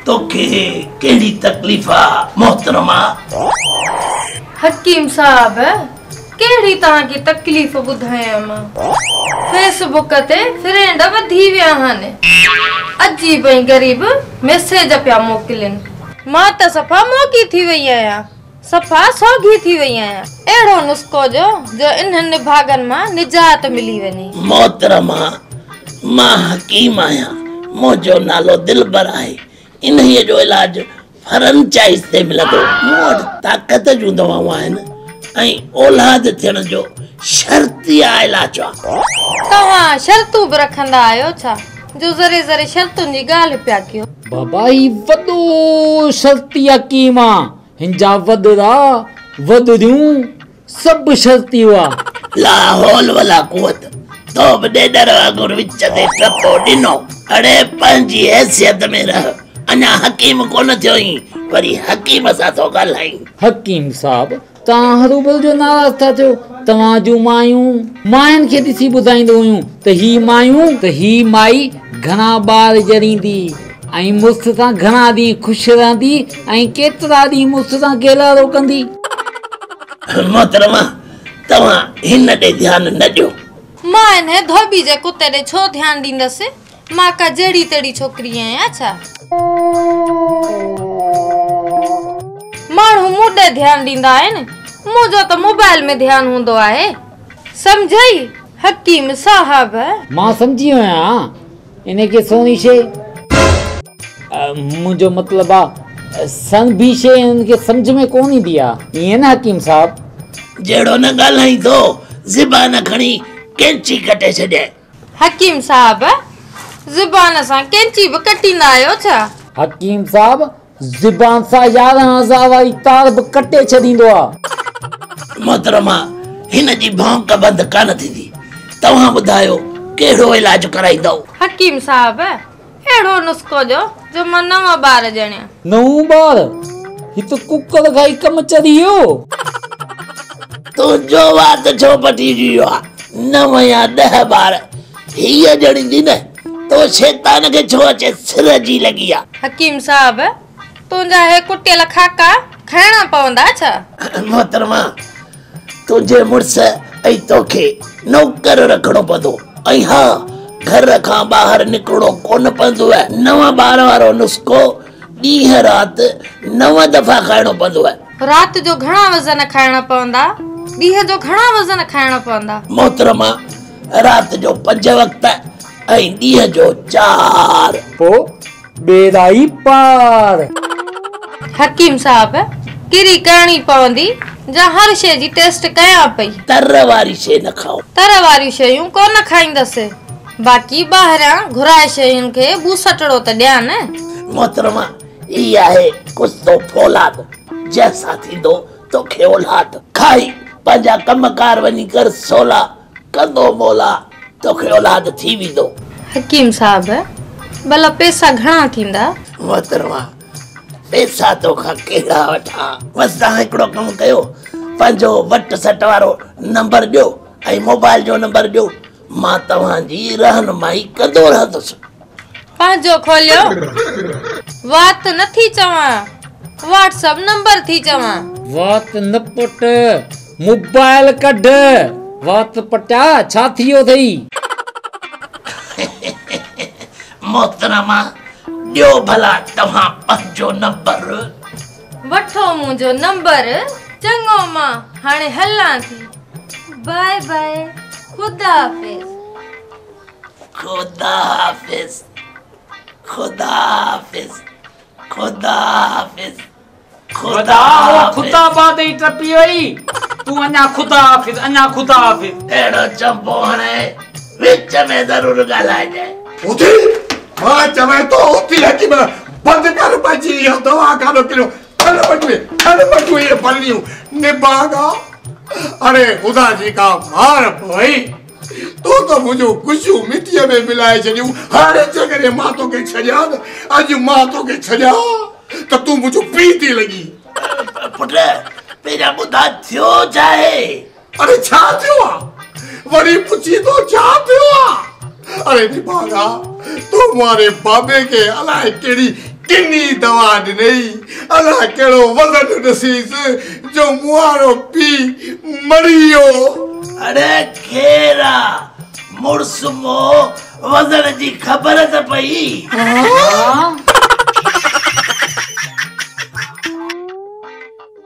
توکي ڪهڙي تڪليف آ محترمه؟ حڪيم صاحب ڪهڙي توهان کي تڪليف ٻڌايان مان. فيس بڪ تي فرينڊ وڌي ويا آهن. عجيب ۽ غريب ميسيج پيا موڪلين. مان ته صفا موڳي ٿي وئي آهيان. صفا سوگهي ٿي وئي آهيان. اهڙو نسخو ڏيو جو انهن نڀاڳن مان نجات ملي وڃي. محترمه مان حڪيم آهيان. منهنجو نالو دلبر آهي. انهيء جو علاج فرنچائز تي ملندو. مون وٽ طاقت جون دوائون آهن ۽ اولاد ٿيڻ جو شرطيه علاج آ. توهان شرطون به رکندا آهيو ڇا جو ذري ذري شرطن جي ڳالهه پيا ڪيو. بابا هي وڏو شرطي حڪيم آ. هن جا وڏڙا وڏڙيون سڀ شرطي هئا. لا حول ولا قوت تو به ڏيڏر وانگر وچ تي ٽپو ڏنو. اڙي پنهنجي حيثيت ۾ رهه، اڃا حڪيم ڪونه ٿيو آهين، وري حڪيم سان ٿو ڳالهائين. حڪيم صاحب توهان هروڀرو جو ناراض ٿا ٿيو، توهان جون مايون ماين کي ڏسي ٻڌائيندو هيون ته هي مايون ته هي مائي گهڻا ٻار ڄڻيندي ۽ مڙس سان گهڻا ڏينهن خوش رهندي ۽ ڪيترا ڏينهن مڙس سان گيلارو ڪندي. محترمه توهان هن ڏي ڌيان نه ڏيو. مان انهي ڌوٻي جي ڪتي ڏي ڇو ڌيان ڏيندس؟ مان ڪا جهڙي تهڙي ڇوڪري آهيان ڇا؟ ماڻهو مون ڏي ڌيان ڏيندا آهن، منهنجو ته موبائل ۾ ڌيان هوندو آهي. سمجهئي حڪيم صاحب. مان سمجهي ويو آهيان انهي کي سهڻي شيء. منهنجو مطلب آ سڻڀي شيء انهن کي سمجهه ۾ ڪونه ايندي آ. ائين نه حڪيم صاحب؟ جهڙو نه ڳالهائين ٿو زبان کڻي قينچي ڪٽي ڇڏيائين. حڪيم صاحب، زبان سان قينچي به ڪٽيندا آهيو ڇا؟ حڪيم صاحب، زبان سان 11,000 واري تار به ڪٽي ڇڏيندو آ. محترمه، هن جي ڀونڪ بند ڪانه ٿيندي. توهان ٻڌايو ڪهڙو علاج ڪرائيندؤ؟ حڪيم صاحب، اهڙو نسخو ڏيو جو مان نو ٻار ڄڻيان. نو ٻار؟ هي ته ڪڪڙ کائي ڪم چڙهي ويو. تنهنجو وات ڇو پٽجي ويو آ؟ 9 يا 10 ٻار هيء ڄڻيندي نه تو شيطان کي ڇو اچي سر جي لڳي آ. حڪيم صاحب، تنهنجا هي ڪٽيل خاڪا کائڻا پوندا ڇا؟ محترمه، تنهنجي مڙس ۽ توکي نوڪر رکڻو پوندو ۽ ها گهر کان ٻاهر نڪرڻو ڪونه پوندو. 9 ٻار وارو نسخو ڏينهن رات 9 دفعا کائڻو پوندو. رات جو گهڻا وزن کائڻا پوندا؟ ڏينهن جو گهڻا وزن کائڻا پوندا؟ محترمه، رات جو 5 وقت ۽ ڏينهن جو 4. پوء ٻيڙا ئي پار. حڪيم صاحب، ڪري ڪرڻي پوندي جا هر شيء جي ٽيسٽ ڪيان پئي. تر واري شيء نه کائو. تر واريون شيون ڪونه کائيندس. باقي ٻاهريان گهرائي شين کي ٻوسٽڙو ته ڏيان نه. محترمه، هي آهي ڪستو فولاد، جنهن سان ٿيندو توکي اولاد. کائي پنهنجا ڪم ڪار وڃي ڪر سولا، ڪندو مولا توکي اولاد ٿي ويندو. حڪيم صاحب، ڀلا پئسا گهڻا ٿيندا؟ محترمه، پئسا توکان ڪهڙا وٺان؟ بس توهان هڪڙو ڪم ڪيو، پنهنجو وٽ سٽ وارو نمبر ڏيو ۽ موبائل جو نمبر ڏيو، مان توهان جي رهنمائي ڪندو رهندس. پنهنجو کوليو وات نه ٿي چوان، واٽس اپ نمبر ٿي چوان. وات نه پٽ، موبائل ڪڍ. وات پٽيا ڇا ٿي ويو اٿئي؟ محترمه، ڏيو ڀلا توهان پنهنجو نمبر. وٺو منهنجو نمبر. چڱو مان هاڻي هلان ٿي. باء باء، خدا حافظ. خدا حافظ، خدا حافظ، خدا حافظ، خدا حافظ. خدا آباد ئي ٽپي وئي، تون اڃا خدا حافظ، اڃا خدا حافظ. اهڙو چنبو هڻي وچ ۾ ضرور ڳالهائجانء. اٿي، مان چوين ٿو اٿي حڪيم، بند ڪر پنهنجي اهو دواخانو ڪريو. کڻ بٽوي، کڻ بٽوي اهي پليون نڀاڳا. اڙي خدا جي ڪا مار پوي، تو ته منهنجون خوشيون مٽيء ۾ ملائي ڇڏيون. هاڻي جيڪڏهن مان توکي ڇڏيان نه، اڄ مان توکي ڇڏيان ته تون منهنجو پيء ٿي لڳين. پٽ، پهريان ٻڌاء ٿيو ڇا آهي؟ اڙي ڇا ٿيو آ؟ وري پڇين ٿو ڇا ٿيو آ؟ اڙي نڀاڳا، تو ماري بابي کي الائي ڪهڙي ڪني دوا ڏنئي، الاء ڪهڙو وزن ڏسيس جو مون وارو پيءُ مري ويو. اڙي خير آ مڙس مئو، وزن جي خبر ته پئي.